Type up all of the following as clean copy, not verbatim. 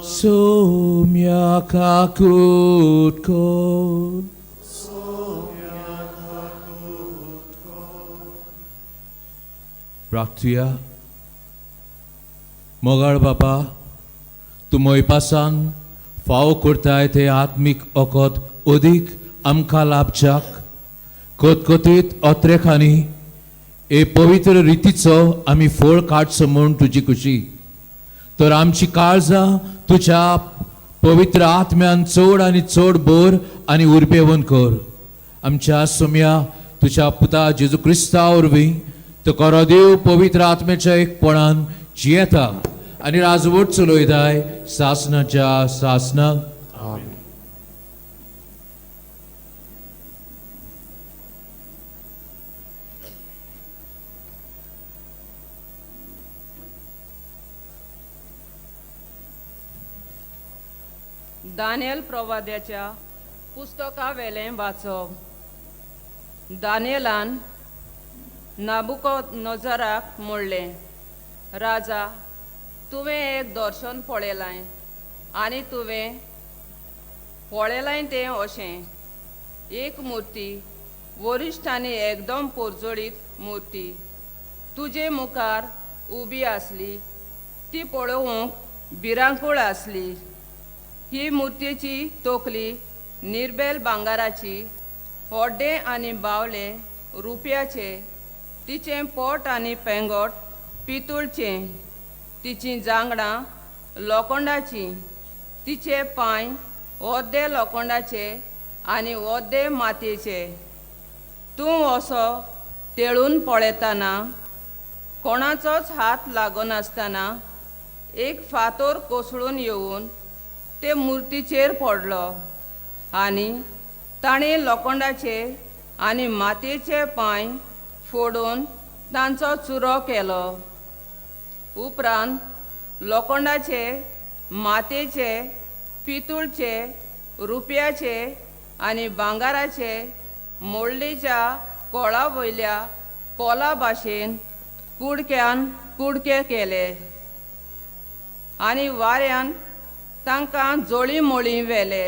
Soumya kakut ko. प्रार्थुया. मोगाळ बापा, तूं मोयपासान फावो करताय ते आत्मीक ओकोत अदीक आमकां लाभच्याक कतकतीत अत्रेखांनी हे पवित्र रितीचो आमी फळ काडचो म्हूण तुजी खुशी. तर आमची काळजां तुज्या पवित्र आत्म्यान चड आनी चड भर आनी उर्बेवन कर. आमच्या सोम्या तुज्या पुता जेजू क्रिस्ता वरवीं तो करो देव पवित्र आत्म्याच्या एकपणान जियेता आनी राजवट चलयताय सासनाच्या सासनाक. दानियल प्रवाद्याच्या पुस्तकावेलें वाचप. दानियलान नाबुकोनोजराक म्हणलें, राजा, तुवें एक दर्शन पळयलां आनी तुवें पळयलां तें अशें, एक मुर्ती वरिश्ठ आनी एकदम पोरजोळीत मुर्ती तुजे मुखार उबी आसली, ती पळोवंक भिरांकूळ आसली. ही मुर्तीची तकली निर्बेल भांगराची, होड्डें आनी बावलें रुपयाचें, तिचें पोट आनी पेंगोट पितूळचें, तिचीं जांगडां लोखंडाचीं, तिचे पांय ओद्दे लोखंडाचे आनी ओद्दे मातयेचे. तूं असो तेळून पळयतना कोणाचोच हात लागनासतना एक फातोर कोसळून येवन ते मुर्तीचेर पडलो आनी ताणें लोखंडाचे आनी मातयेचे पांय फोडून तांचो चुरो केलो. उपरांत लोखंडाचे, मातयेचे, पितूळचे, रुपयाचे आनी भांगराचे मोडलेच्या कोळा वयल्या पोला भाशेन कुडक्यान कुडके केले आनी वाऱ्यान तांकां जोळी मोळी व्हेले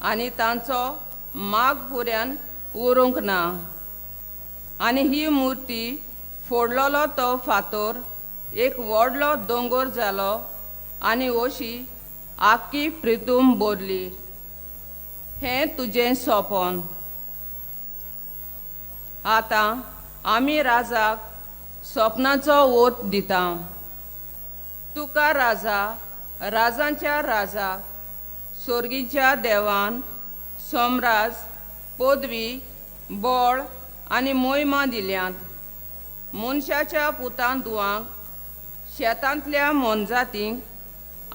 आनी तांचो माग पुऱ्यान उरूंक ना. आनी ही मुर्ती फोडलेलो तो फातोर एक व्हडलो दोंगर जालो आनी अशी आख्खी प्रितूम भरली. हें तुजें सोंपन. आतां आमी राजाक सोपनाचो ओत दिता. तुका राजा, राजांच्या राजा, सोर्गीच्या देवान सोमराज, पदवी, बळ आनी मोहिमा दिल्यांत. मनशाच्या पुतान दुवांक, शेतांतल्या मोनजातींक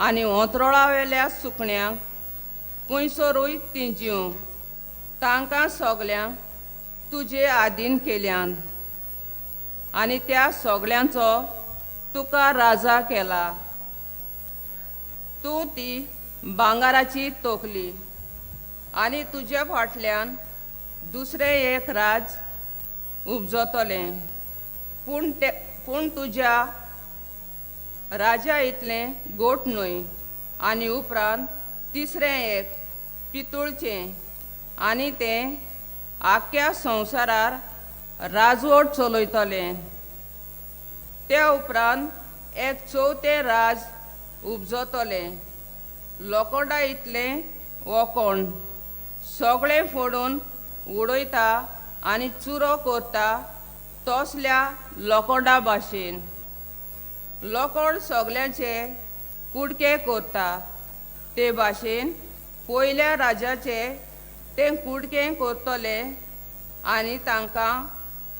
आनी ओंतरोळावेल्या सुकण्यांक खंयसरूय तीं जीव, तांकां सगल्यांक तुजे आदीन केल्यान आनी त्या सगल्यांचो तुका राजा केला. तूं ती भांगराची तकली आनी तुजे फाटल्यान दुसरें एक राज उपजतलें, पूण ते पूण तुज्या राजा इतलें गोट न्हय. आनी उपरांत तिसरें एक पितूळचें आनी तें आख्ख्या संवसारार राजवट चलयतलें. त्या उपरांत एक चवथें राज उपजतलें, लोखंडा इतलें वोकोण सगळें फोडून उडयता आनी चुरो करता तसल्या लोखंडा भाशेन. लोखंड सगल्यांचे कुडके करता ते भाशेन पयल्या राजाचे ते कुडके करतले आनी तांकां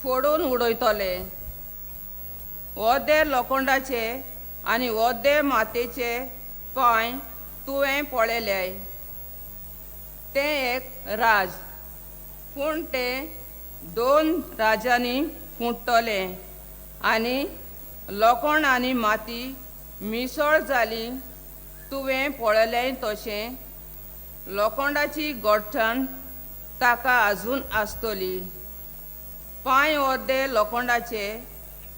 फोडून उडयतले. ओद्दे लोखंडाचे आनी ओद्दे मातयेचे पांय तुवें पळयल्याय, तें एक राज, पूण तें दोन राजांनी फुटतलें आनी लोखंड आनी माती मिसळ जाली तुवें पळयलें तशें लोखंडाची गोठण ताका आजून आसतली. पांय अर्दे लोखंडाचे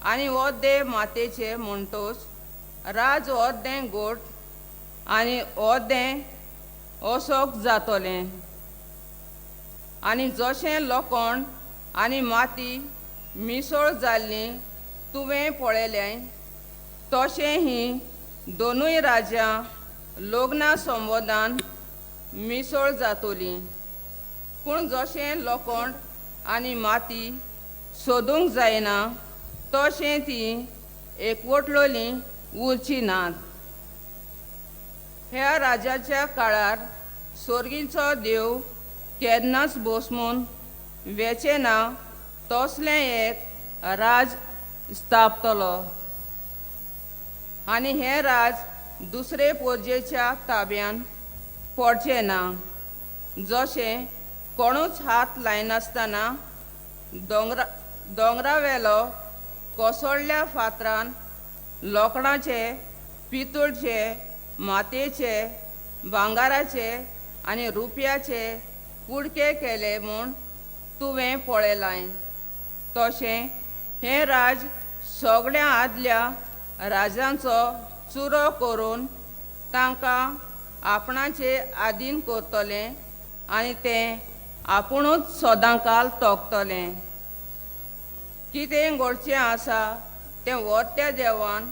आनी अर्दे मातयेचे म्हणटोच राज अर्दें गोट आनी अर्दें असोक जातलें. आनी जशें लोखण आनी माती मिसळ जाल्ली तुवें पळयलें तशें ही दोनूय राज्यां लग्ना संबंदान मिसळ जातली. पूण जशें लोखण आनी माती सोदूंक जायना तशें ती एकवटलोली उरची नात. ह्या राजाच्या काळार सोर्गीचो देव केन्नाच बसमून वेचें ना तसलें एक राज स्थापतलो आनी हें राज दुसरे पोरजेच्या ताब्यान पडचें ना. जशें कोणूच हात लायनासतना दोंगरावेलो कोसळ्ळ्या फातरान लोखणाचे, पितूळचे, मातयेचे, भांगराचे आनी रुपयाचे कुडके केले म्हूण तुवें पळयलां तशें हें राज सगळ्या आदल्या राजांचो चुरो करून तांकां आपणाचे आदीन करतलें आनी तें आपुणूच सदांकाल तोखतलें. कितें घडचें आसा तें व्हडत्या देवान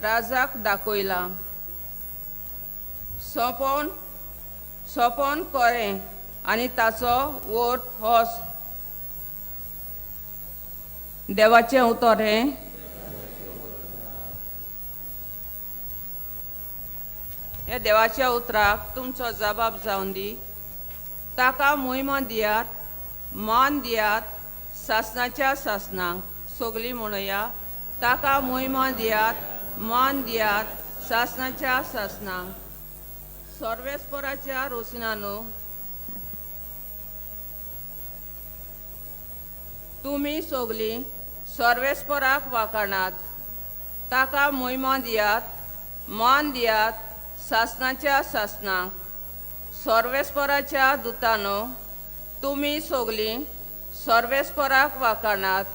राजाक दाखयलां. सोंपोन सोंपोन करें आनी ताचो वोट होच. देवाचें उतर हें. ह्या देवाच्या उतराक तुमचो जबाब जावन दी. ताका मोहिमा दियात, मान दियात सासणाच्या सासणाक. सगळीं म्हणुया, ताका मोहिमा दियात, मान दियात सासणाच्या सासणाक. सर्वेस्पराच्या रोसनानो तुमी सगळीं सर्वेस्पराक वाखाणात. ताका मोहिमा दियात, मान दियात सासणाच्या सासणाक. सर्वेस्पराच्या दुतानो तुमी सगळीं सर्वेस्पराक वाखाणात.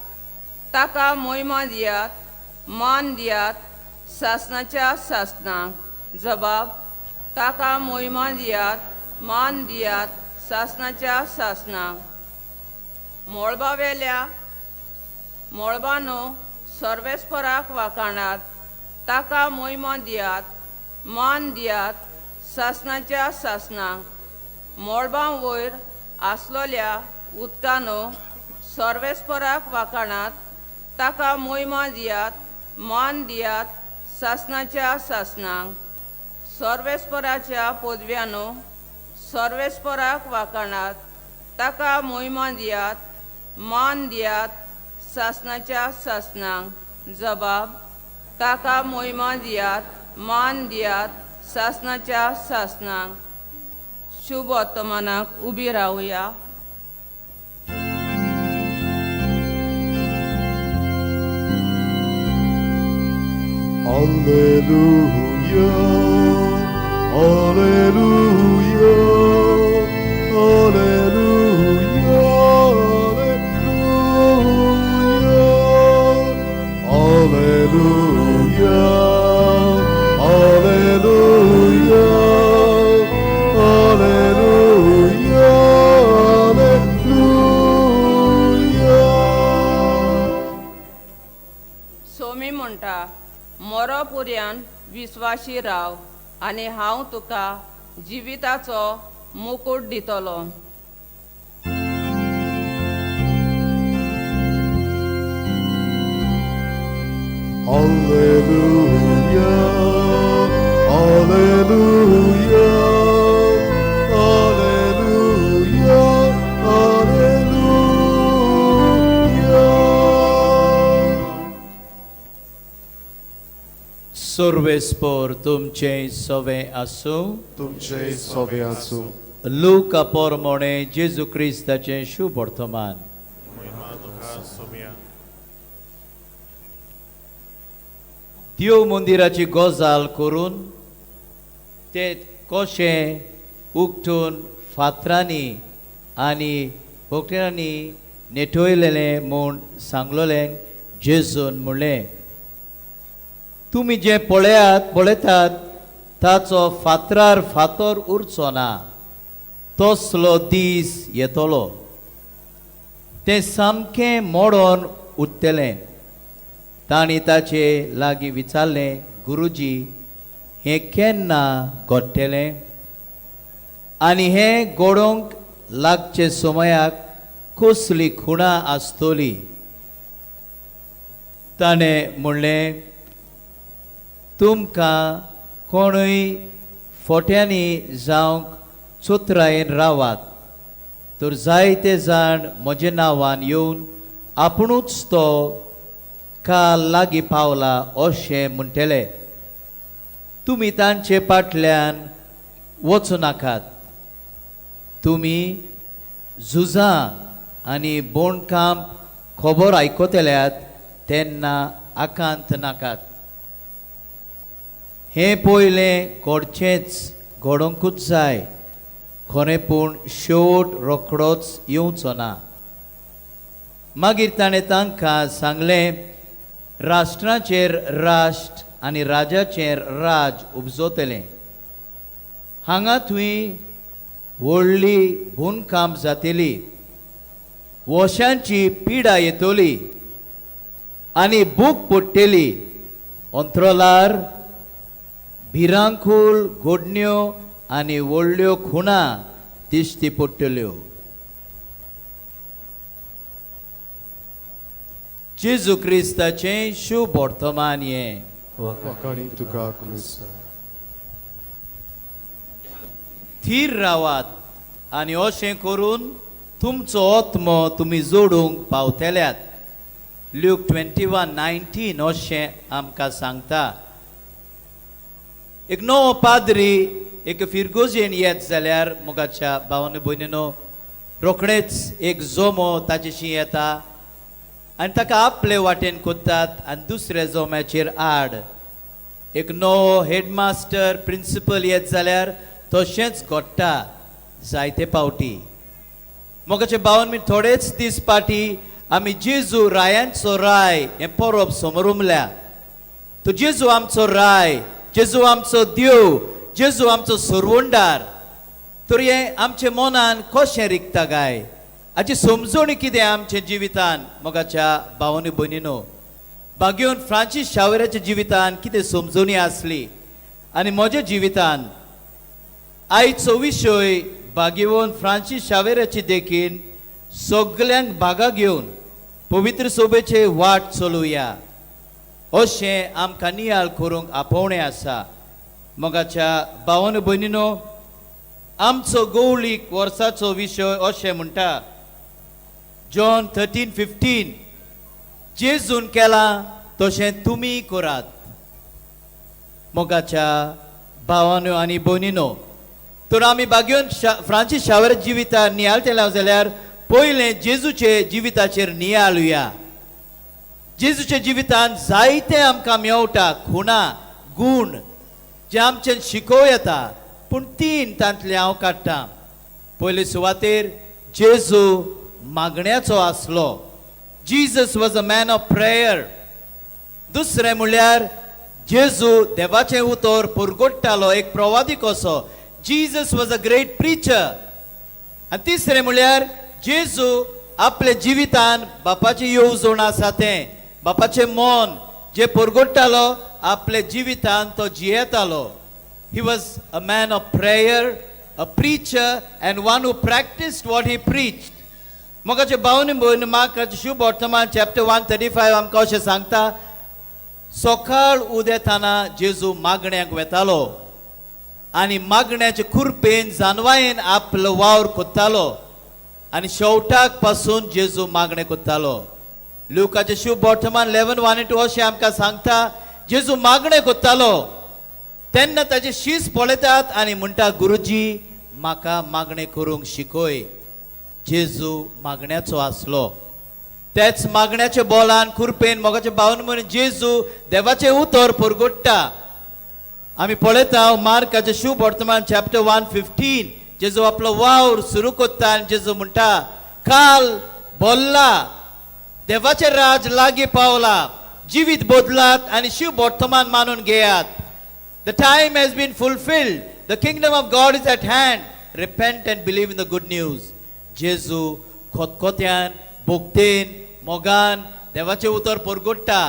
ताका मोहिमा दियात, मान दियात सासणाच्या सासणाक. जबाब, ताका मोहिमा दियात, मान दियात सासणाच्या सासणाक. मळबावेल्या मळबानो सर्वेस्पराक वाखाणात. ताका मोहिमा दियात, मान दियात सासणाच्या सासणाक. मळबां वयर आसलोल्या उदकानो सर्वेस्पराक वाखाणात. ताका मोहिमा दियात, मान दियात सासणाच्या सासणाक. सर्वेस्पराच्या पदव्यानो सर्वेस्पराक वाखाणात. ताका मोहिमा दियात, मान दियात सासणाच्या सासणाक. जबाब, ताका मोहिमा दियात, मान दियात सासणाच्या सासणाक. शुभ वर्तमानाक उबी रावया. Alleluia, Alleluia, Alleluia, Alleluia, Alleluia, Alleluia, Alleluia. Somi म्हणटा, मोरो पुर्यान विस्वाशी राव आनी हांव तुका जिविताचो मुकूट दितलो. Alleluia, Alleluia, Alleluia, Alleluia. सर्वेस्पोर तुमचें सवें आसूं. तुमचे सवे आसूं. लूका पोरमोणे जेजू क्रिस्ताचें शुभ वर्तमान. देव मंदिराची गजाल करून ते कशें उकटून फातरांनी आनी भोकट्यांनी नेटयलेलें म्हूण सांगलोलें जेजून म्हणलें, तुमी जें पळयात पळयतात ताचो फातरार फातर उरचो ना, तसलो दीस येतलो, तें सामकें मोडोन उरतलें. तांणी ताचे लागीं विचारलें, गुरुजी, हें केन्ना घडटलें आनी हें घडोवंक लागचे समयाक कसली खुणां आसतली? ताणें म्हणलें, तुमकां कोणूय फोट्यांनी जावंक चोत्रायेन रावात, तर जायते जाण म्हज्या नांवान येवन आपुणूच तो काल लागीं पावला अशें म्हणटले. तुमी तांचे फाटल्यान वचूं नाकात. तुमी झुजां आनी बोणकाम खबर आयकतल्यात तेन्ना आकांत नाकात. हें पयलें घडचेंच, घडोवंकूच जाय खरें, पूण शेवट रोखडोच येवचो ना. मागीर ताणें तांकां सांगलें, राष्ट्राचेर राष्ट्र आनी राजाचेर राज उपजतलें. हांगा थंय व्हडली भूंयकांप जातली, वशांची पिडा येतली आनी भूक पडटली. अंतरलार भिरांकूळ घडण्यो आनी व्हडल्यो खुणां दिश्टी पडटल्यो. जेजू क्रिस्ताचें शुभ वर्तमान हें. वाखाणी तुका क्रिस्ता. थीर रावात आनी अशें करून तुमचो आत्मो तुमी जोडूंक पावतल्यात. ल्यूक 21:19 अशें आमकां सांगता. एक नवो पाद्री एक फिरगोजेन येत जाल्यार मोगाच्या भावान भयणीनो, रोखडेच एक जोमो ताचेशी येता आनी ताका आपले वाटेन कोत्तात आनी दुसऱ्या जोम्याचेर आड. एक नवो हेडमास्टर प्रिंसिपल येत जाल्यार तशेंच घडटा जायते पावटी. मोगाचे भावान मी थोडेच दीस फाटी आमी जेजू रायांचो राय हें परब समरुमल्या. तो जेजू आमचो राय, जेजू आमचो देव, जेजू आमचो सरवंडार. तर हें आमच्या मनान कशें रिगता काय? हाची समजणी कितें आमच्या जिवितान? मोगाच्या भावानी भयणीनो, बागेवन फ्रांसीस शावेराच्या जिवितान कितें समजणी आसली आनी म्हज्या जिवितान आयचो विशय बागेवन फ्रांसीस शावेराची देखीन सगल्यांक भागा घेवन पवित्र सोबेचे वाट चलुया अशें आमकां नियाळ करूंक आपोवणें आसा. मोगाच्या भावान भयणीनो, आमचो गौळीक वर्साचो विशय अशें म्हणटा, जॉन 13:15, जेजून केलां तशें तुमी करात. मोगाच्या भावानो आनी भयणीनो, तर आमी बागेवन फ्रांसीस शावेर जिवितार नियाळटले जाल्यार पयलें जेजूचे जिविताचेर नियाळुया. जेजूच्या जिवितान जायते आमकां मेवटा खुणा गूण जे आमच्यान शिकोवं येता, पूण तीन तांतले हांव काडटा. पयले सुवातेर जेजू मागण्याचो आसलो. Jesus was a man of prayer. दुसरें म्हणल्यार जेजू देवाचें उतर पुरगोडटालो, एक प्रवादी कसो. Jesus was a great preacher. आनी तिसरें म्हणल्यार जेजू आपल्या जिवितान बापाची येवजण आसा तें, बापाचें मन जे परगोडटालो आपल्या जिवितान तो जियेतालो. He was a man of prayer, a preacher and one who practised what he preached. मोगाचे भावनी भयण, मार्काचें शुभ वर्तमान चॅप्टर 1:35 आमकां अशें सांगता, सकाळ उदेताना जेजू मागण्याक वेतालो आनी मागण्याचे खुरपेन जानवायेन आपलो वावर कोत्तालो आनी शेवटाक पासून जेजू मागणें कोत्तालो. लुकाचें शुभ वर्तमान 11:1-2 अशें आमकां सांगता, जेजू मागणें कोत्तालो तेन्ना ताचे शीस पळयतात आनी म्हणटा, गुरुजी म्हाका मागणें करूंक शिकय. जेजू मागण्याचो आसलो. तेच मागण्याच्या बोलान खुरपेन मोगाचे भावन म्हणून जेजू देवाचें उतर परगोडटा. आमी पळयता मार्काचें शुभ वर्तमान चॅप्टर 1:15, जेजू आपलो वावर सुरू कोत्ता आनी जेजू म्हणटा, काल बोल्ला देवाचें राज लागीं पावला, जिवीत बदलात आनी शिव वर्तमान मानून घेयात. The time has been fulfilled, the kingdom of God is at hand, repent and believe in the good news. जेजू खोतखोत्यान, भोक्तेन, मोगान देवाचें उतर परगट्टा.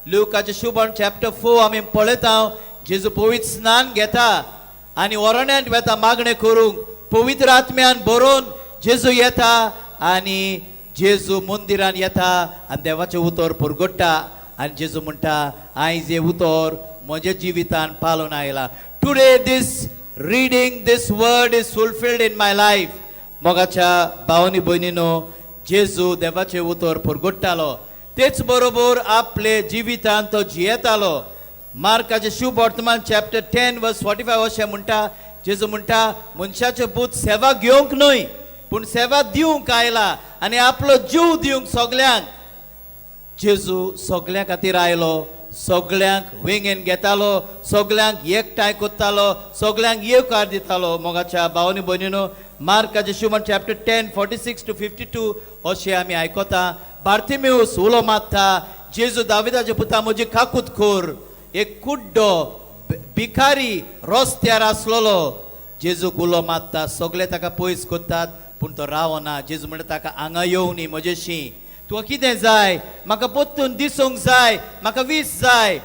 लुकाचें शुभण चॅप्टर 4 आमी पळयता, जेजू पवित्र स्नान घेता आनी वरण्यांत वेता मागणें करूंक. पवित्र आत्म्यान भरून जेजू येता आनी जेजू मंदिरान येता आनी देवाचें उतर परगट्टा. आनी जेजू म्हणटा, आयज हें उतर म्हज्या जिवितान पालोवन आयला. Today this reading, this word is fulfilled in my life. मोगाच्या भावनी भयणीनो, जेजू देवाचें उतर परगट्टालो, तेच बरोबर आपले जिवितान तो जियेतालो. मार्काचें शुभ वर्तमान चॅप्टर 10 वर्स 45 अशें म्हणटा, जेजू म्हणटा, मनशाचें पूत सेवा घेवंक न्हय पूण सेवा दिवंक आयला आनी आपलो जीव दिवंक सगल्यांक. जेजू सगल्यां खातीर आयलो, सगल्यांक वेंगेन घेतालो, सगल्यांक एकठांय कोत्तालो, सगल्यांक येवकार दितालो. मोगाच्या भावनी भयणीनो, मार्काचें शुभन चॅप्टर 10 46 टू 52 अशें आमी आयकता. बार्थिमेवस उलो मारता, जेजू दाविदाचे पुता म्हजी काकूत खोर. एक कुड्डो भिकारी रस्त्यार आसलेलो, जेजूक उलो मारता, सगळे ताका पयस कोत्तात पूण तो रावना. जेजू म्हणटा ताका, हांगा येवनी म्हजेशी, तुका कितें जाय? म्हाका परतून दिसूंक जाय, म्हाका वीस जाय.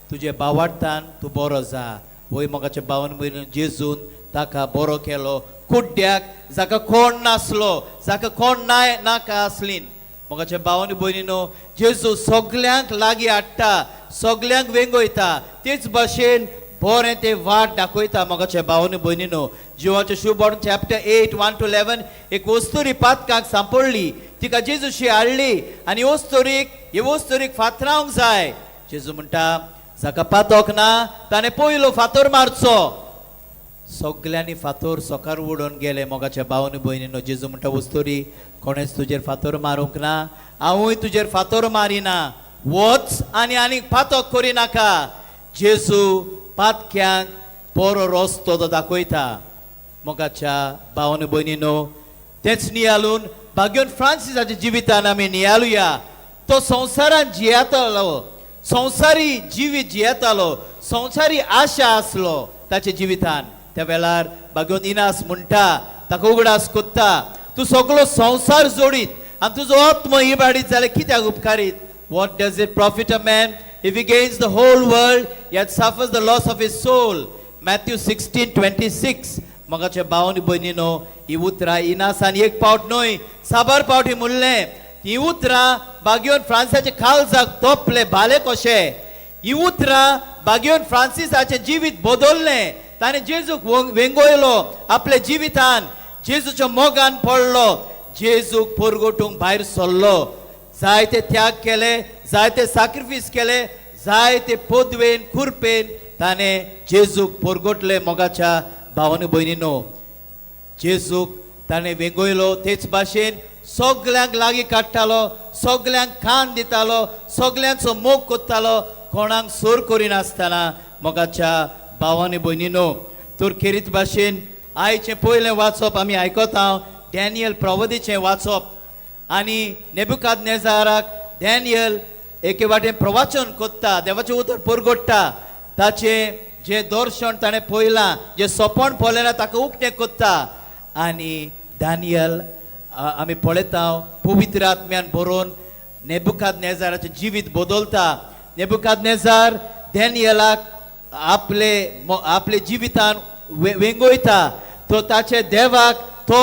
तुजे बावाडतान तूं बरो जा. वय मोगाच्या बावन भयणीन, जेजून ताका बरो केलो, कुड्ड्याक, जाका कोण नासलो, जाका कोण नाय नाका आसलीन. मोगाच्या भावानी भयणीनो, जेजू सगल्यांक लागीं हाडटा, सगल्यांक वेंगयता, तेच भाशेन बरें ते वाट दाखयता. मोगाच्या भावानी भयणीनो, जिवाचें शुभ चॅप्टर 8 1 टू 11, एक वस्तुरी पातकाक सांपडली, तिका जेजूशी हाडली आनी वस्तुरीक, हे वस्तुरीक फातरावंक जाय. जेजू म्हणटा, जाका पातोक ना ताणें पयलो फातर मारचो. सगल्यांनी फातर सोकार उडोवन गेले. मोगाच्या भावानी भयणीनो, जेजू म्हणटा, वस्तुरी, कोणेच तुजेर फातर मारूंक ना, हांवूय तुजेर फातर मारिना, वच आनी आनीक पातक करिनाका. जेजू पातक्यांक बरो रस्तो तो दाखयता. मोगाच्या भावानी भयणीनो, तेच नियालून भाग्योन फ्रांसिसाच्या जिवितान आमी नियालुया. तो संवसारान जियेतालो, संवसारी जिवीत जियेतालो, संवसारी आशा आसलो ताच्या जिवितान. त्या वेळार भाग्योन इनास म्हणटा, ताका उगडास कोत्ता, तूं सगलो संवसार जोडीत आनी तुजो आत्म इबाडीत जाल्यार कित्याक उपकारीत? What does it profit a man if he gains the whole world yet suffers the loss of his soul? Matthew 16:26. मोगाच्या भावनी भयणीनो, ही उतरां इनासान एक पावट न्हय, साबार पावटी म्हणलें. ही उतरां बागयोन फ्रांसाचे काळजाक तोपले भाले कशे. ही उतरां बागयोन फ्रांसिसाचें जिवीत बदललें. ताणें जेजूक वेंगयलो आपल्या जिवितान, जेजूच्या मोगान पडलो, जेजूक परगटूंक भायर सरलो. जायते त्याग केले, जायते साक्रिफीस केले, जायते पदवेन कुरपेन ताणें जेजूक परगटले. मोगाच्या भावानी भयणीनो, जेजूक ताणें वेंगयलो, तेच भाशेन सगल्यांक लागीं काडटालो, सगल्यांक कान दितालो, सगल्यांचो मोग कोत्तालो, कोणाक सोर करिनासतना. मोगाच्या भावानी भयणीनो, तर खेरीत भाशेन आयचें पयलें वाचप आमी आयकता, डॅनियल प्रवदीचें वाचप. आनी नेबुकाद नेजाराक डॅनियल एके वाटेन प्रवाचन कोत्ता, देवाचें उतर परगट्टा, ताचें जें दर्शन ताणें पळयलां, जें सपन पळयलां ताका उक्तें कोत्ता. आनी दानियल आमी पळयता, पवित्र आत्म्यान बरोवन नेबुकाद नेजाराचें जिवीत बदलता. नेबुकाद नेजार डॅनियलाक आपले आपले जिवितान वेंगयता, तो ताचे देवाक तो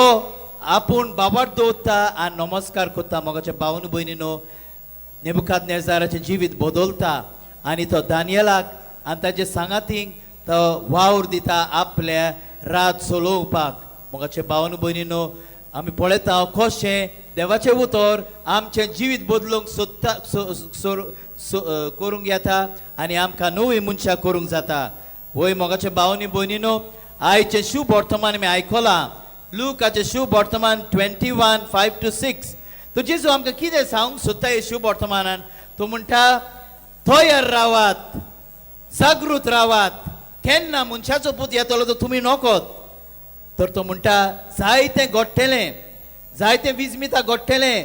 आपूण बाबार दवरता आनी नमस्कार करता. मोगाच्या भावन भयणीनो, नेबुकाद नेजाराचें जिवीत बदलता आनी तो दानियलाक आनी ताचे सांगातींक तो वावर दिता आपल्या रात चलोवपाक. मोगाचे भावन भयणीनो, आमी पळयता कशें देवाचें उतर आमचें जिवीत बदलूंक सोदता, करूंक येता आनी आमकां नवी मनशां करूंक जाता. वय मोगाचे भावनी भयणीनो, आयचें शुभ वर्तमान आमी आयकलां, लुकाचें शुभ वर्तमान 21 5 टू 6. तो जेजू आमकां कितें सांगूंक सोदता हे शुभ वर्तमानान? तो म्हणटा, तयार रावात, जागृत रावात, केन्ना मनशाचो पूत येतलो तो तुमी नकोत. तर तो म्हणटा, जायतें घडटलें, जायतें विजमिता घडटलें,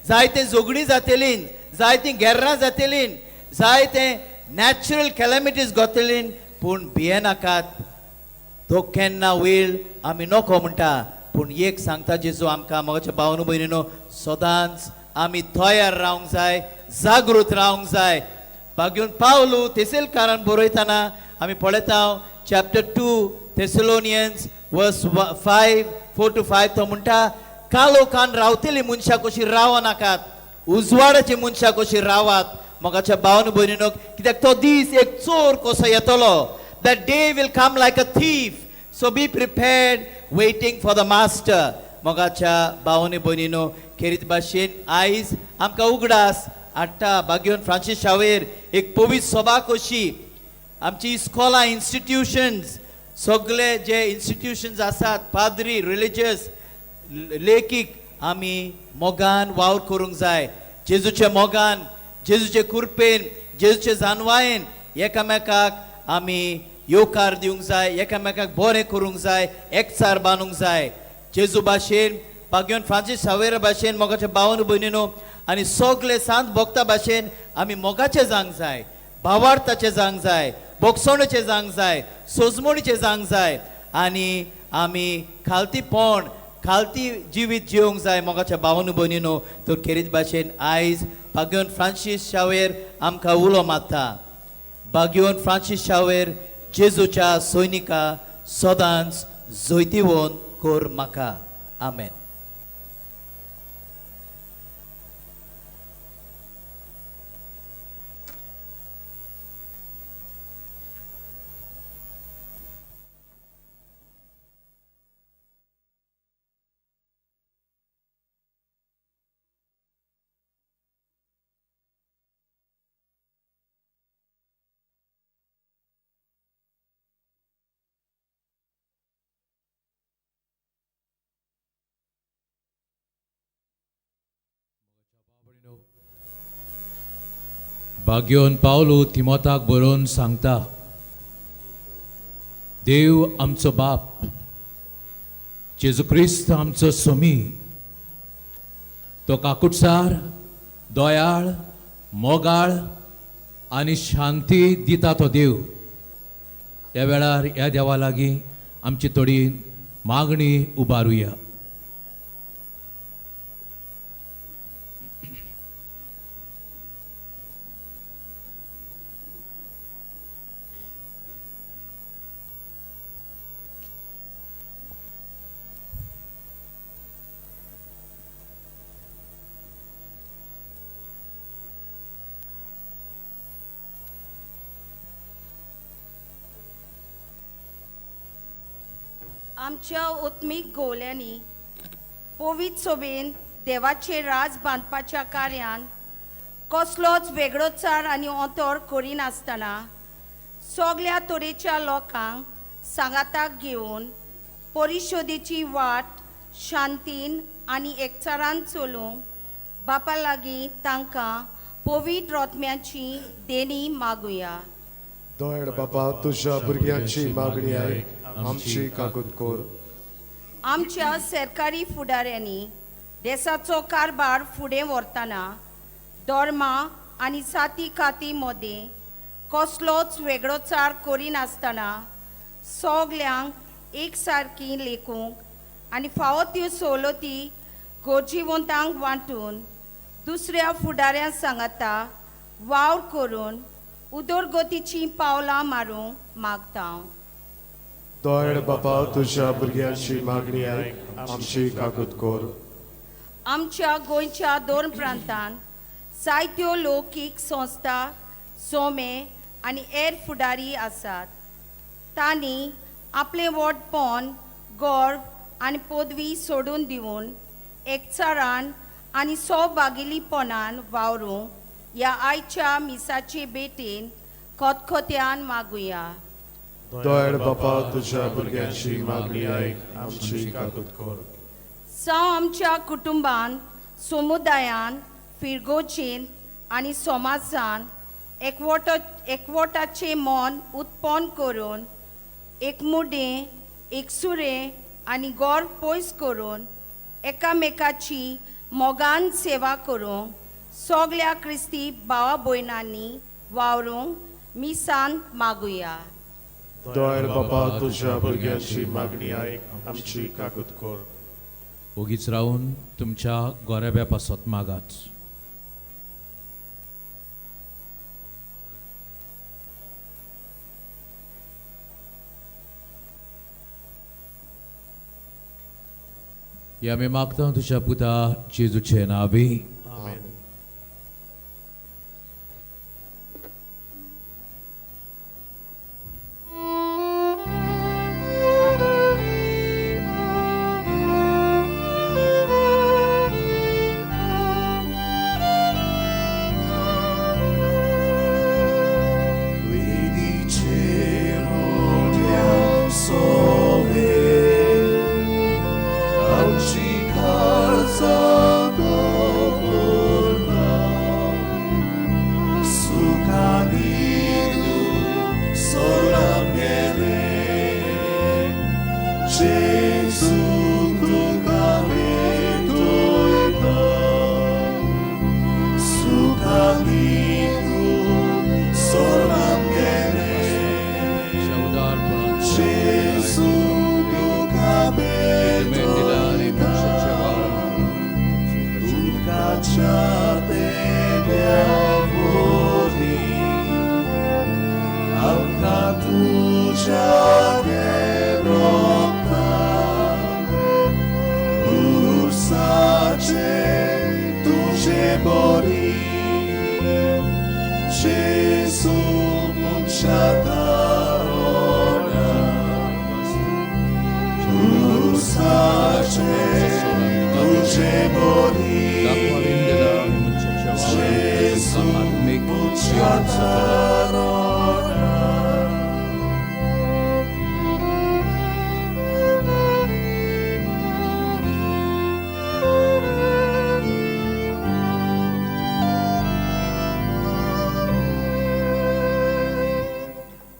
जायतें झगडीं जातलीं, जायतीं गेर्रां जातलीं, जायते नॅचरल कॅलमिटीज जातलीं, पूण भियेनाकात. तो केन्ना वेळ आमी नको म्हणटा, पूण एक सांगता जेजू आमकां मोगाच्या भावानो भयणीनो, सदांच आमी तयार रावंक जाय, जागृत रावंक जाय. बागेवन पावलू तेसेलकारान बरयतना आमी पळयता चॅप्टर 2 थेसलोनियन्स वर्स 5 4 to 5 तो म्हणटा, कालोखान रावतली मनशां कशी रावनाकात, उजवाडाची मनशां कशी रावात. मोगाच्या भावानो भयणीनो, कित्याक तो दीस एक चोर कसो येतलो. That day will come like a thief, so be prepared, waiting for the master. मोगाच्या भावानो भयणीनो, खेरीत भाशेन आयज आमकां उगडास हाडटा बागेवन फ्रांसीस शावेर एक पवित्र सभा कशी आमची इस्कॉलां, इन्स्टिट्युशन्स, सगळे जे इन्स्टिट्युशन्स आसात, पाद्री, रिलिजियस, लेखीक, आमी मोगान वावर करूंक जाय. जेजूच्या मोगान, जेजूचे कृपेन, जेजूचे जानवायेन एकामेकाक आमी येवकार दिवंक जाय, एकामेकाक बरें करूंक जाय, एकचार बांदूंक जाय. जेजू भाशेन, बागेवन फ्रांसीस सावेरा भाशेन, मोगाच्या भावन भयणीनो, आनी सगळे सांत भक्ता भाशेन आमी मोगाचे जावंक जाय, भावार्थाचे जावंक जाय, बोगसणेचे जावंक जाय, सोजमणीचे जावंक जाय, आनी आमी खालतीपण, खालती जिवीत जिवंक जाय. मोगाच्या भावन भयणीनो, तर खेरीत भाशेन आयज बागेवन फ्रांसीस शावेर आमकां उलो मारता. बागेवन फ्रांसीस शावेर जेजूच्या सैनिका सदांच जैतिवंत कर म्हाका. आमेन. बागेवन पावलू तिमोताक बरोवन सांगता, देव आमचो बाप, जेजू क्रिस्त आमचो सोमी, तो काकुटसार, दयाळ, मोगाळ आनी शांती दिता तो देव. ह्या वेळार ह्या देवा लागीं आमची थोडी मागणी उबारुया. आमच्या ओत्मीक गोवल्यांनी पवित्र सोबेन देवाचे राज बांदपाच्या कार्यान कसलोच वेगळोचार आनी ओंतोर करिनासतना सगल्या तरेच्या लोकांक सांगाताक घेवन परिशोदेची वाट शांतीन आनी एकचारान चलूंक बापा लागीं तांकां पवित्र रोतम्याची देणी मागुया. दयाळ बाबा, तुज्या भुरग्यांची मागणी आयक, आमची कागद कर. आमच्या सरकारी फुडाऱ्यांनी देशाचो कारभार फुडें व्हरतना धर्मा आनी जाती काती मदें कसलोच वेगळोचार करिनासतना सगल्यांक एक सारकी लेखूंक आनी फावो त्यो सवलती गरजेवंतांक वांटून दुसऱ्या फुडाऱ्यां सांगाता वावर करून उदरगतीचीं पावलां मारूंक मागता. दयाळ बाबा, तुज्या भुरग्यांची मागणी आयक, आमची कागद कर. आमच्या गोंयच्या दोन प्रांतांत जायत्यो लौकीक संस्था, सोमे आनी हेर फुडारी आसात. तांणी आपलें व्हडपण, गर्व आनी पदवी सोडून दिवन एकचारान आनी सौभागिलीपणान वावरूंक ह्या आयच्या मिसाचे भेटेन खतखत्यान मागुया. दयाळ बाबा, तुज्या भुरग्यांची मागणी आयक, आमची कागद कर. जावं आमच्या कुटुंबान, समुदायान, फिरगोचेन आनी समाजान एकवटाचें मन उत्पन्न करून एकमुडें, एकसुरें आनी गर्व पयस करून एकामेकाची मोगान सेवा करूंक सगल्या क्रिस्ती भावा भयणांनी वावरूंक मिसान मागुया. दयाळ बापा तुझ्या भुरग्यांची मागणी आयक, आमची काकूत कर. ओगीच रावून तुमच्या गोरेब्या पासत मागात. या आमी मागता तुज्या पुता जेजूचे नांवी. आमेन.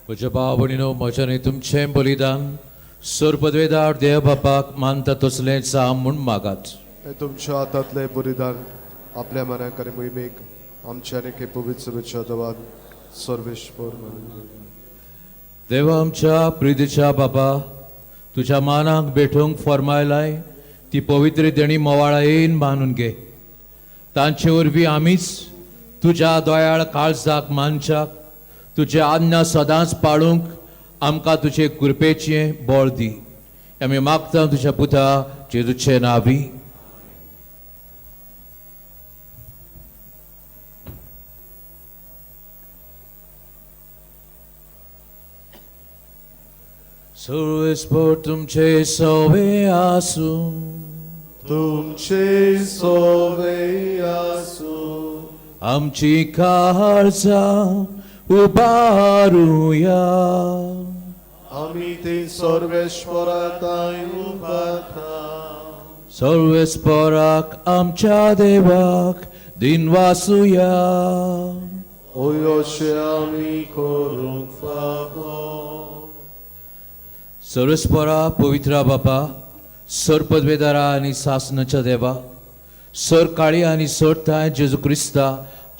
म्हज्या भाव भयणीनो, म्हज्या न्ही तुमचें बलिदान सोर पदवेदार देव बापाक मानता तसलें जावं म्हूण मागात. हे तुमच्या हातांतलें बलिदान आपल्या मनाक आनी मोहिमेक आमच्या आनी पवित्र सभेच्या देवान सर्वेश्वर मानून. देवा आमच्या प्रितीच्या बाबा, तुज्या मानाक भेटोवंक फॉर्मायलाय ती पवित्र देणी मोवाळायेन मानून घे. तांचे वरवीं आमीच तुज्या दयाळ काळजाक मानच्याक तुजे आज्ञा सदांच पाळूंक आमकां तुजे कृपेचें बळ दी. आमी मागता तुज्या पुता जेजूचे नांवी. सर्वेस्पर तुमचे सवे आसूं. तुमचे सोवे आसूं. आमची काळजां उबारुया. आमी ती सर्वेश्वराताय उबारता. सर्वेस्पराक आमच्या देवाक दिनवासुया. अशें आमी करूंक फावो. सर्वेस्परा पवित्र बापा, सर पदवेदारा आनी सासनाच्या देवा, सर काळी आनी सर ताय जेजू क्रिस्ता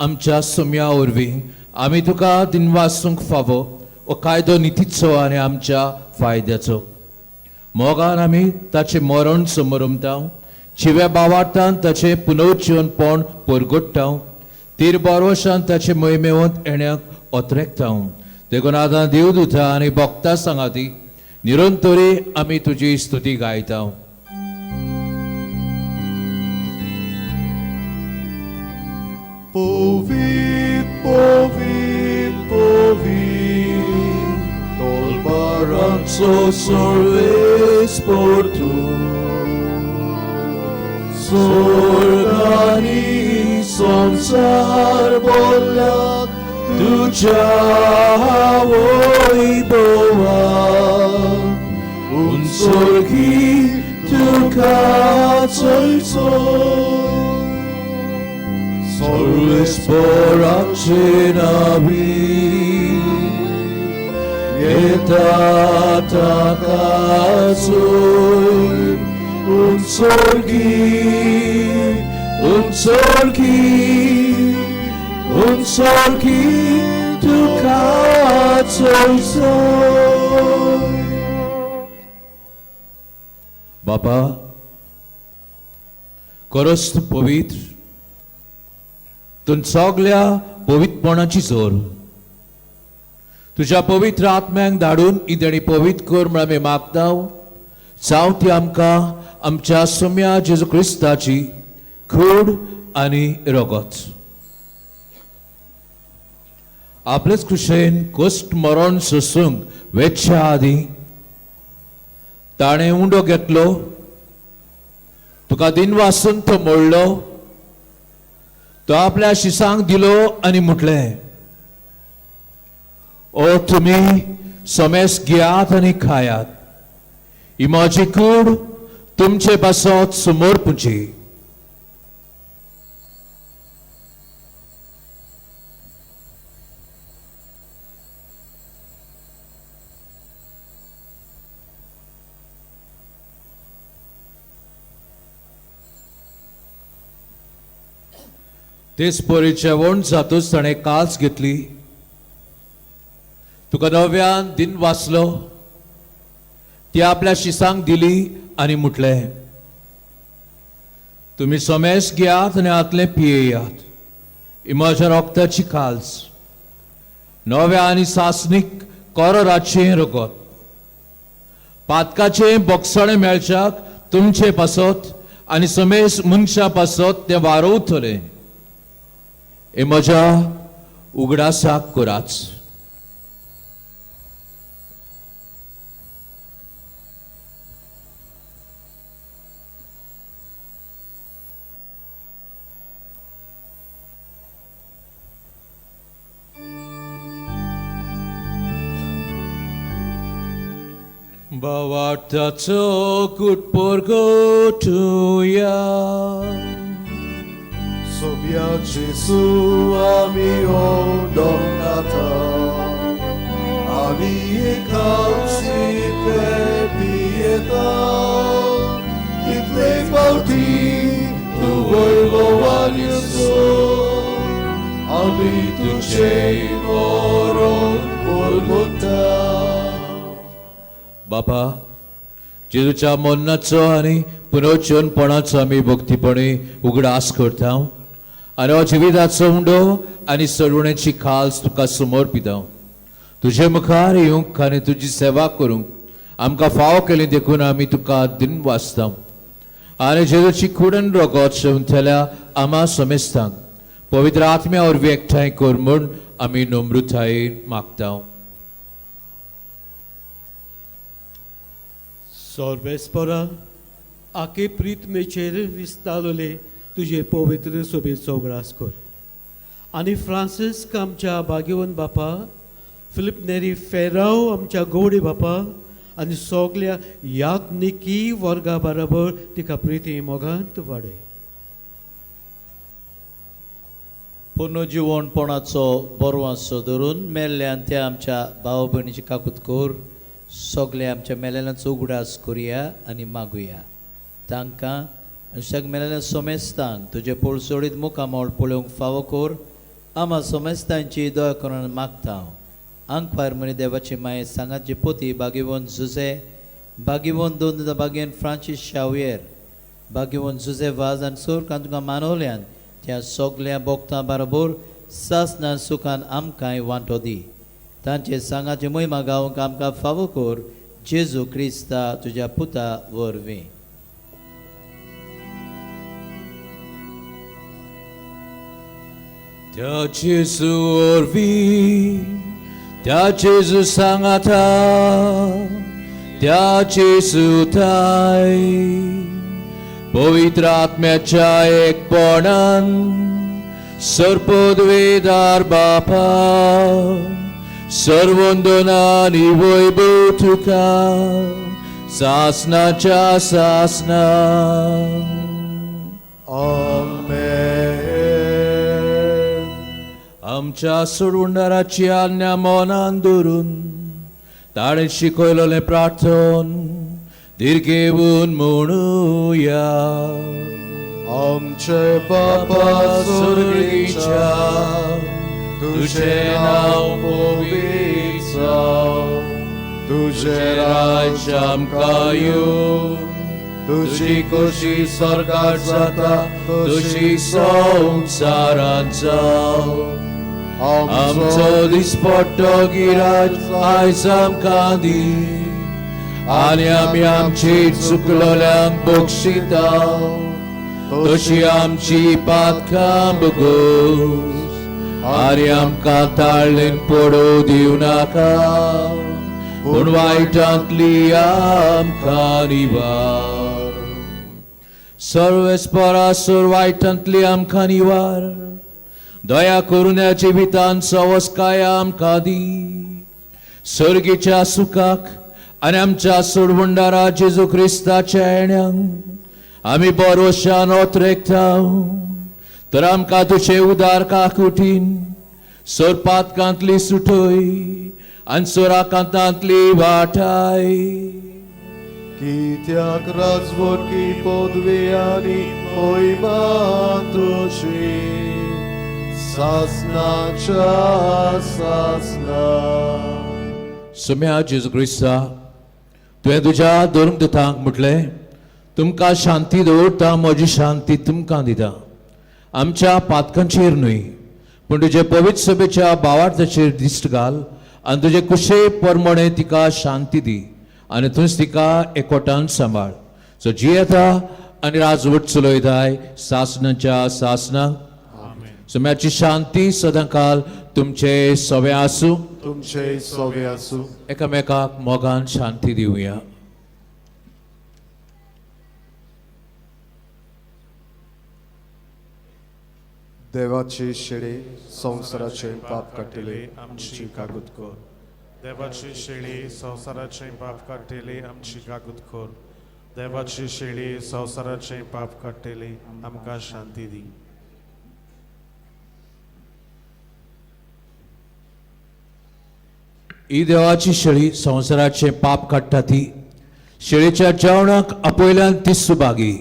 आमच्या सुम्या वरवीं आमी तुका दिनवासूंक फावो हो कायदो नितीचो आनी आमच्या फायद्याचो. मोगान आमी ताचें मरण समरमता, जिव्या बावार्थान ताचें पुनर्जीवनपण परगट्टा, तीर बोरवशान ताचे मोहिमेवंत येण्याक ओतरेकता. देखून आतां देव दुता आनी भक्ता सांगाती निरंतरी आमी तुजी स्तुती गायता. पवित्र पवित्र पवित्र तोलबारांचो सर्वेस्पर तूं, स्वर्ग आनी संवसार भरल्यात तुज्या वैभवान. उंचोर्गी तुका चोयचो सर्वेस्पराचे नांवी येता ताका चोय. उंचोर्गी उंचोर्गी उंचोरकी तुका चोयचो. बापा, खरोच तूं पवित्र, तूं सगल्या पवित्रपणाची जोर. तुज्या पवित्र आत्म्यांक धाडून इदेणी पवित्र कर म्हळ्यार आमी मागता. जावं ती आमकां आमच्या सोम्या जेजू क्रिस्ताची कूड आनी रगत. आपलेच खुशेन कश्ट मरण सोसूंक वेच्या आदीं ताणें उंडो घेतलो, तुका दिनवासून तो मोडलो, तो आपल्या शिसांक दिलो आनी म्हटलें, ओ तुमी समेस घेयात आनी खायात, ही म्हजी कूड तुमचे पासत समर्पुची. तेच परी जेवण जातूच ताणें कास घेतली, तुका नव्यान दिन वाचलो, ती आपल्या शिसांक दिली आनी म्हटलें, तुमी समेस घेयात आनी हातलें पियेयात, ही म्हज्या रक्ताची काल्स, नव्या आनी सासणीक कोरोराचें रगत, पातकाचें बोगसणें मेळच्याक तुमचे पासत आनी समेस मनशा पासत तें वारोवतलें. हे म्हज्या उगडासाक कराच. भावार्थाचो कुटपोर गोठुया. सोम्या जेजू आमी ओडोनाता आनी एकांशीतले पियेता, इतले फावटी तूं वयलो आनी आमी तुजें मरण पुरवता. बापा, जेजूच्या मरणाचो आनी पुनर्जीवनपणाचो आमी भक्तीपणी उगडास करता आनी हो जिविताचो उंडो आनी सरवणेची खास तुका समर्पिता. तुजे मुखार येवंक आनी तुजी सेवा करूंक आमकां फावो केली देखून आमी तुका दिन वाचता. आनी जेजूची कुडन रगत शेवंतल्या आमा समेस्तांक पवित्र आत्म्या वरवीं एकठांय कर म्हूण आमी नम्रतायेन मागता. सर्वेस्परा, आके प्रितमेचेर विस्तारले तुजे पवित्र सोबेचो उगडास कर आनी फ्रांसिस्क आमच्या भाग्यवंत बापा, फिलीप नेरी फेराव आमच्या गोवडे बापा आनी सगल्या याज्ञिकी वर्गा बराबर तिका प्रिती मोगांत वाडय. पुनर्जिवणपणाचो बरवासो धरून मेल्ल्यान त्या आमच्या भाव भयणीची काकूत कर. सगळे आमच्या मेलेल्यांचो उगडास करुया आनी मागुया. तांकां सग मेलेल्या सोमेस्तांक तुजे पोळसोडीत मुखामळ पळोवंक फावो कर. आमा सोमेस्तांची दया करून मागता. आंकवार मनी देवाची माये सांगाची पोती भाग्यवंत जुजे, भाग्यवंत दोन भाग्यवंत फ्रांसीस शावियर, भाग्यवंत जुजे वाज आनी सोरकान तुका मानवल्यान त्या सगल्या भोगतां बरोबर सासना सुखान आमकांय वांटो दी. तांचे सांगाचे मोहिमा गावंक आमकां फावो कर, जेजू क्रिस्ता तुज्या पुता वरवीं. त्या जेजू वरवीं, त्या जेजू सांगाता, त्या जेजू थाय पवित्र आत्म्याच्या एकपणान सर्पद्वेदार बापा सर्वंदनानी वैभव तुका सासनाच्या सासना. आमेन. आमच्या सोडवणाराची आज्ञा मनान धरून ताणें शिकयलेलें प्रार्थन दीर्घेवन म्हणुया. आमचे बापा सुर्गीच्या, तुझें नांव पवित्र जावं, तुझें राज्य आमकां येवं, तुजी खोशी स्वर्गार जाता तशी संवसारांत जावं. आमचो दिसपट्टो गिराज आयज आमकां दी, आनी आमी आमची चुकलोल्यांक बक्षिता तशी आमची पातकां बगोस, आनी आमकां ताळ्ळेन पडोवं दिवं नाका, पूण वायटांतली आमकां निवार. सर्वेस्परासर वायटांतली आमकां निवार, दया करून ह्या जिवितान सवस्काय आमकां दी, सर्गीच्या सुखाक आनी आमच्या सोडवंडारा जेजू क्रिस्ताच्या येण्यांक आमी बरोशान ओतरेकता. तर आमकां तुजे उदार काकुटीन सोरपातकांतली सुटय आनी सोराकांतांतली वाटाय. कित्याक राजवटकी पदवी आनी मोहिमा तुजी सासनाच्या सासना. सोम्या जेजू क्रिस्ता, तुवें तुज्या धर्मदूतांक म्हटलें, तुमकां शांती दवरता, म्हजी शांती तुमकां दिता. आमच्या पातकांचेर न्हय, पूण तुजे पवित्र सभेच्या भावार्थाचेर दिश्ट घाल आनी तुजे कुशे परमणे तिका शांती दी आनी थंयच तिका एकवटान सांबाळ. सो जियेता आनी राजवट चलयताय सासणाच्या सासणाक. सोम्याची शांती सदांकाल तुमचे सवे आसूं. तुमचे सवे आसूं. एकामेकाक मोगान शांती दिवया. देवाची शेळी संवसाराचे पाप काडटली आमची कागूत कर. देवाची शेळी संवसाराचे पाप काडटली आमची कागूत कर. देवाची शेळी संवसाराचे पाप काडटली आमकां शांती दी. ही देवाची शेळी संवसाराचे पाप काडटा ती शेळीच्या जेवणाक आपयल्यान ती सुभागी.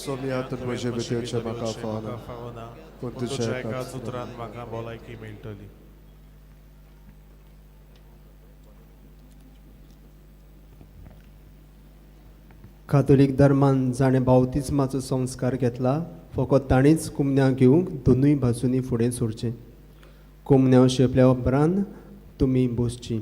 सोम्या, तूं म्हजे भितरचें म्हाका फावना, फावना, पूण पूण तुज्या तुज्या एकाच एकाच उतरान म्हाका भलायकी मेळटली. कातोलीक धर्मान जाणें बावतिज्माचो संस्कार घेतला फकत ताणीच कुमन्यांव घेवंक दोनूय बाजूंनी फुडें सरचें. कुमन्यांव शेपल्या उपरांत तुमी बसचीं.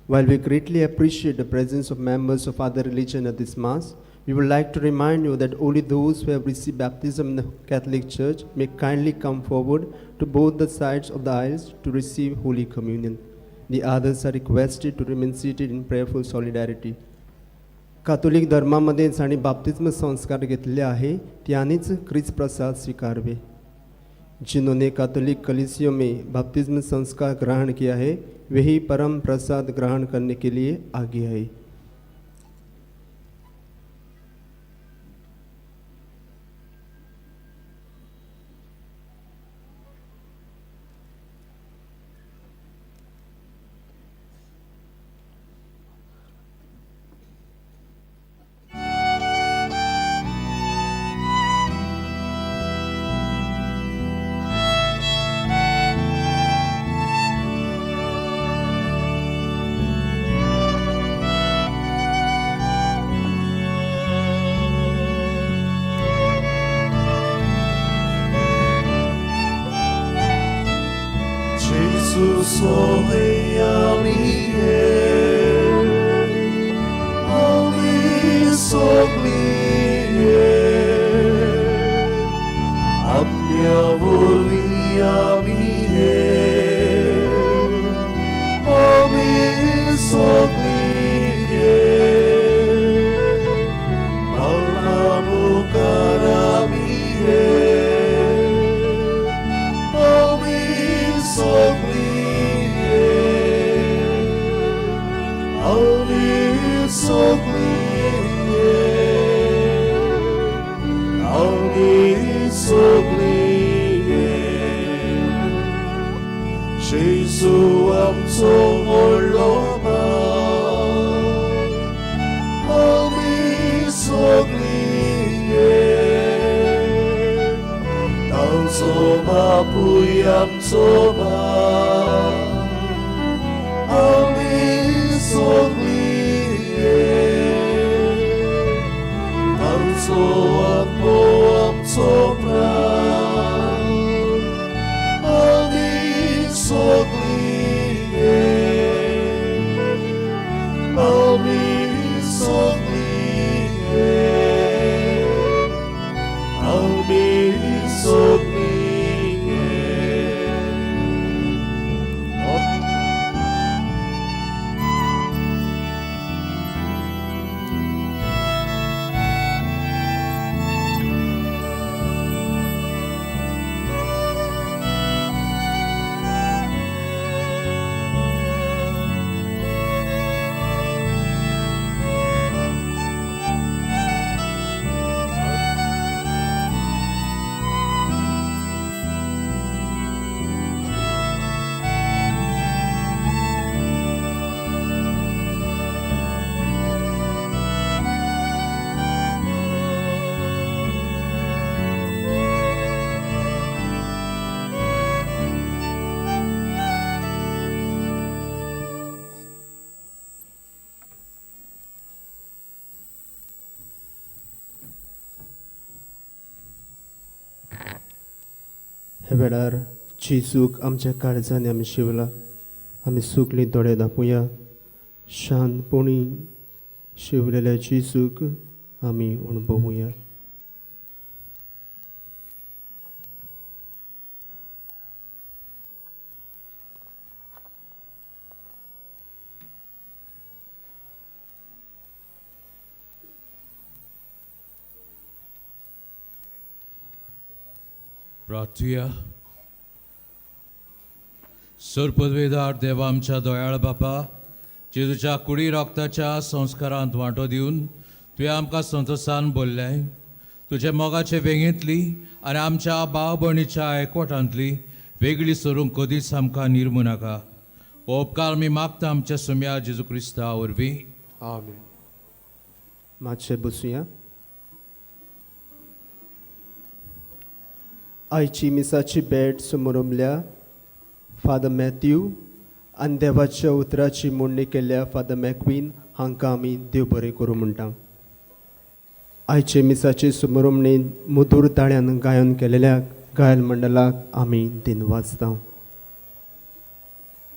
While we greatly appreciate the presence of members of other religion at this Mass, we would like to remind you that only those who have received baptism in the Catholic Church may kindly come forward to both the sides of the aisles to receive Holy Communion. The others are requested to remain seated in prayerful solidarity. कातोलीक धर्मामध्ये जांणी बाप्तिज्म संस्कार घेतले आहे त्यांनीच क्रिस्त प्रसाद स्वीकारवे. जिन्होंने Catholic कलीसियों में बपतिस्म संस्कार ग्रहण किया है वही परम प्रसाद ग्रहण करने के लिए आगे आए. Jesus, बापूय आमचो बाप आमी सगळीं एक आमचो आत्मो आमचो प्राण आमी सगळीं एक आमी सगळीं एक आमी सगळीं एक. हे वेळार जेजूक आमच्या काळजांनी आमी शिवला. आमी सुकली दोळे दापूया. शांतपणी शिवलेल्या जेजूक आमी अणभवुया. प्रार्थुया. सरपदवेदार देवा आमच्या दयाळ बापा, जेजूच्या कुडी रक्ताच्या संस्कारांत वांटो दिवन तुवें आमकां संतोसान बोल्लें. तुज्या मोगाचे वेंगेंतली आनी आमच्या भाव भयणीच्या एकवटांतली वेगळी सरूंक कदीच आमकां निर्मू नाका. हो उपकार आमी मागता आमच्या सुम्या जेजू क्रिस्ता वरवीं. आमेन. मातशें बसुया. आयची मिसाची भेट समोरमल्या फादर मॅथ्यू आनी देवाच्या उतराची मोडणी केल्ल्या फादर मॅक्वीन हांकां आमी देव बरें करूं म्हणटा. आयचे मिसाचे समोरमणेन मधूर ताळ्यान गायन केलेल्या गायन मंडळाक आमी दिन वाचता.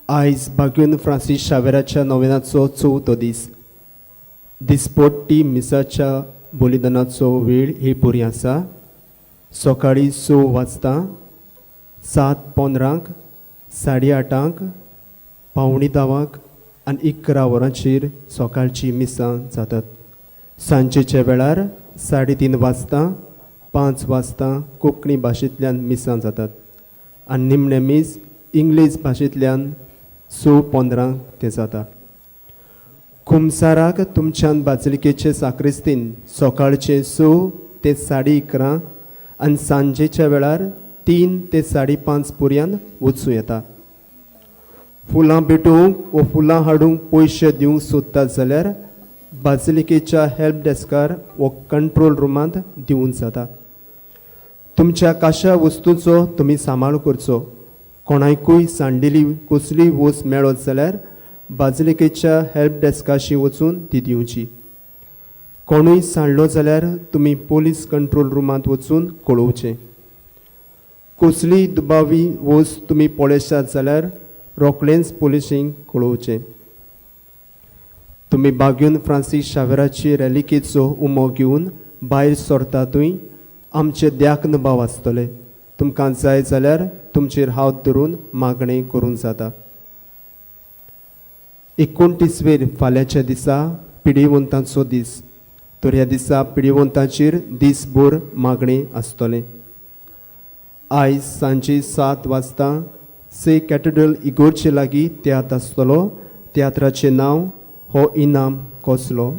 आयज बाग्यून फ्रांसीस शावेराच्या नोवेनाचो चवथो दीस. दिसपोट्टी मिसाच्या बलिदानाचो वेळ ही पुरी आसा. सकाळीं 6 वाजता, 7:15, 8:30, 9:45 आनी 11 वरांचेर सकाळची मिसां जातात. सांजेच्या वेळार 3:30 वाजता, 5 वाजता कोंकणी भाशेंतल्यान मिसां जातात आनी निमणें मीस इंग्लीश भाशेंतल्यान 6:15 तें जाता. कुमसाराक तुमच्यान बाजलिकेचे साक्रिस्तीन सकाळचे 6 ते 11:30 आनी सांजेच्या वेळार 3 ते 5:30 पर्यंत वचूं येता. फुलां भेटोवंक वो फुलां हाडूंक पयशे दिवंक सोदतात जाल्यार बाजलिकेच्या हेल्प डेस्कार वो कंट्रोल रुमांत दिवंक जाता. तुमच्या काशा वस्तूचो तुमी सांबाळ करचो. कोणाकूय सांडिल्ली कसलीय वस्त मेळत जाल्यार बाजलिकेच्या हेल्प डेस्काशी वचून ती दिवची. कोणूय सांडलो जाल्यार तुमी पोलीस कंट्रोल रुमांत वचून कळोवचें. कसलीय दुबावी वस्त तुमी पळयशात जाल्यार रोखडेंच पोलिसींक कळोवचें. तुमी बाग्यून फ्रांसीस शावेराची रेलिकेचो उमो घेवन भायर सरतातूय आमचे द्याक्न भाव आसतले. तुमकां जाय जाल्यार तुमचेर हात धरून मागणें करूंक जाता. 29 फाल्यांच्या दिसा पिडिवंतांचो दीस. तर ह्या दिसा पिडिवंतांचेर दीसभर मागणें आसतलें. आयज सांजे 7 वाजता से कॅथेड्रल इगोर्चे लागीं तियात्र आसतलो. तियात्राचें नांव हो इनाम कसलो.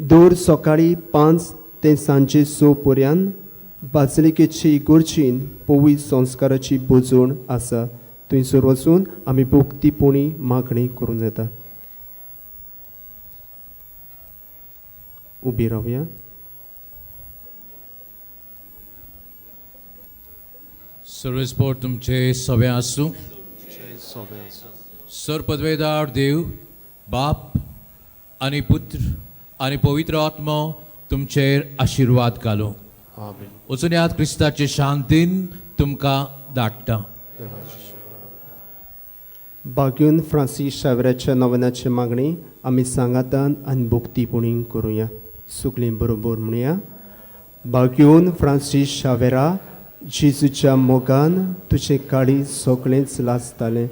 दर सकाळीं 5 ते सांजे 6 पर्यंत बाजलिकेची इगोर्चीन पवी संस्काराची भोजवण आसा. थंयसर वचून आमी भक्तीपणी मागणी करूंक जाता. उबी रावया. सर्वेस्पोर तुमचे सवे आसूं. सर पदवेदार देव बाप आनी पुत्र आनी पवित्र आत्मो तुमचेर आशिर्वाद घालूं. वचून याद क्रिस्ताचे शांतीन तुमकां धाडटा. बाग्यून फ्रांसीस शावऱ्याच्या नवनाची मागणी आमी सांगातान आनी भोक्तीपणी करुया. सगळीं बरोबर म्हणया. बाग्यून फ्रांसीस शावेरा, जेजूच्या मोगान तुजें काळीज सगळेंच लासतालें,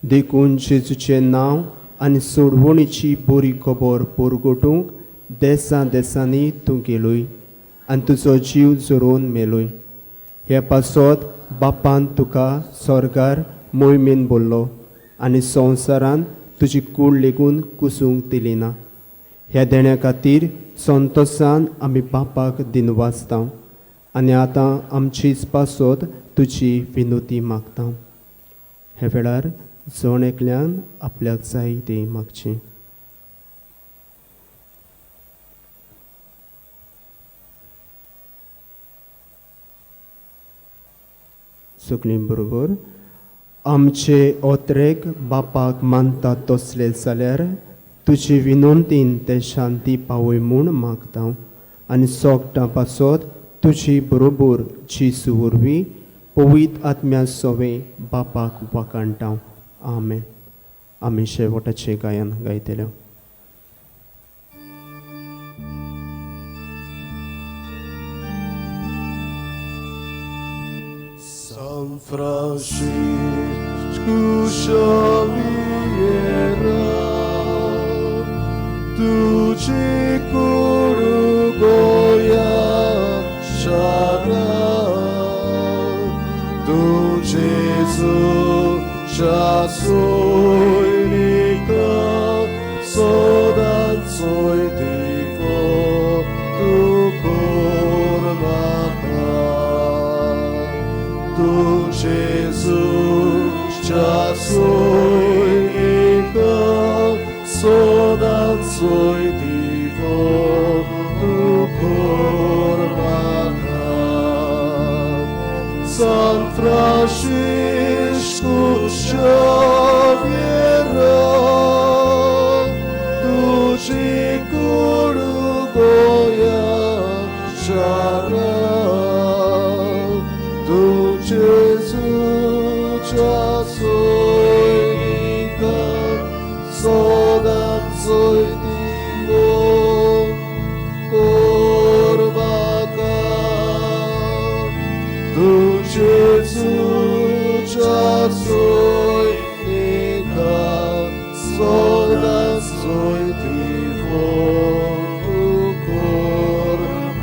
देखून जेजूचें नांव आनी सोडवणीची बरी खबर परगटूंक देसां देसांनी तूं गेलोय आनी तुजो जीव जोरोवन मेलोय. हे पासत बापान तुका स्वर्गार मोहिमेन बोल्लो आनी संवसारान तुजी कूड लेगून कुसूंक दिली ना. ह्या देण्या खातीर संतोसान आमी बापाक दिनवासता आनी आतां आमचीच पासत तुजी विनोती मागता. हे वेळार जण एकल्यान आपल्याक जाय ती मागची. सगळीं बरोबर आमचे ओत्रेक बापाक मानता तसले जाल्यार तुजे विनंतीन ते शांती पावय म्हूण मागता आनी सोगटां पासत तुजी बरोबर जेजू वरवीं पवित्र आत्म्या सोवे बापाक वाखाणटा. आमेन. आमी शेवटाचें गायन गायतले. San Francisco Xavier, tuđi kurugoja šara, tu Jesu časujnika, sodan svoj divo, tu kormaka. Tu Jesu časujnika, sodan svoj divo, tu kormaka. San Francisco Xavier, tuđi kurugoja šara, tu Jesu časujnika, sodan svoj divo kormaka. Tu Jesu časujnika, sodan svoj divo tu kormaka.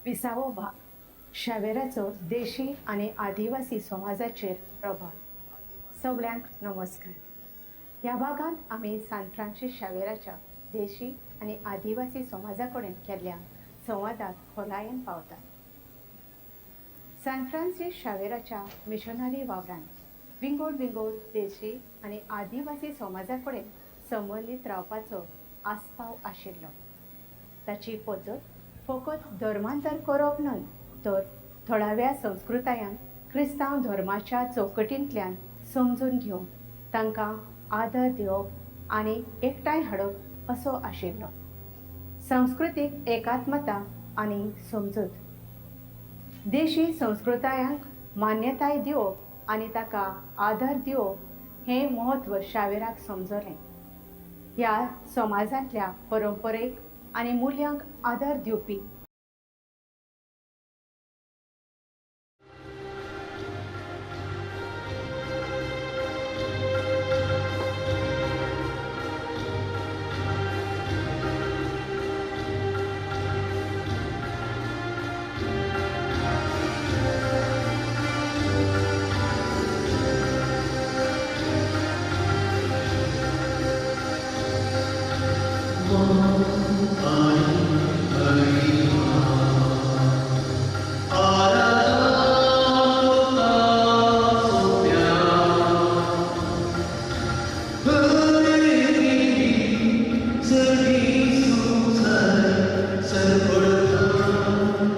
विसावो भाग शावेराचो देशी आनी आदिवासी समाजाचेर प्रभाव. सगळ्यांक नमस्कार. ह्या भागांत आमी सान फ्रांसीस शावेराच्या देशी आनी आदिवासी समाजा कडेन केल्ल्या संवादाक खोलायेन पावतात. सान फ्रांसीस शावेराच्या मिशनरी वावरान विंगड विंगड देशी आनी आदिवासी समाजा कडेन संबंदीत रावपाचो आस्पाव आशिल्लो. ताची पद्दत फकत धर्मांतर करप न्हय तर थळाव्या संस्कृतायांक क्रिस्तांव धर्माच्या चौकटींतल्यान समजून घेवन तांकां आदर दिवप आनी एकठांय हाडप असो आशिल्लो. सांस्कृतीक एकात्मता आनी समजूत, देशी संस्कृतायांक मान्यताय दिवप आनी ताका आदर दिवप हें म्हत्व शावेराक समजलें. ह्या समाजांतल्या परंपरेक आनी मुल्यांक आदर दिवपी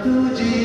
तुझे